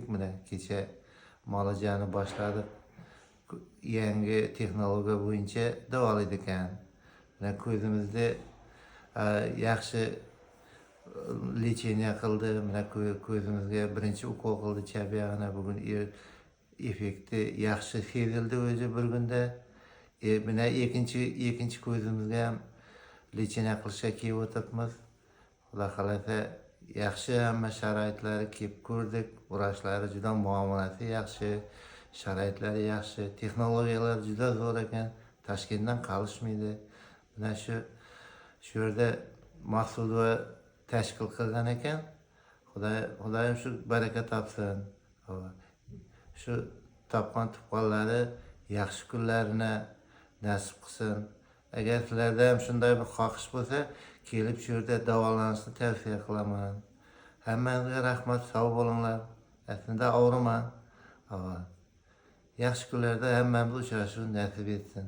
Keldik, mana kecha muolajani boshladik. Yangi texnologiya bo'yicha davolaydi ekan. Mana ko'zimizni yaxshi лечение qildi. Mana ko'zimizga birinchi ukol qildi chap yog'ini. Bugun effekti yaxshi sezildi o'zi bir kunda. Mana ikkinchi ko'zimizga ham лечение qilishga kelib o'tiribmiz. Xudo xohlasa, yaxshi hamma sharoitlari, kelib ko'rdik. Vrachlari juda muomalasi yaxshi, sharoitlari yaxshi, texnologiyalar juda zo'r ekan. Toshkentdan qolishmaydi. Mana shu yerda Maqsudova tashkil qilgan ekan. Xudoyim shu baraka topsin. Shu topgan tuqqanlari yaxshi kunlarini nasib qilsin. Agar sizlarda ham shunday bir xohish bo'lsa, kelib shu yerda davolanishni tavsiya qilaman. Hammangizga rahmat, sog' bo'linglar. Aslida og'riman. Yaxshi kunlarda hammamiz uchrashuv nasib etsin.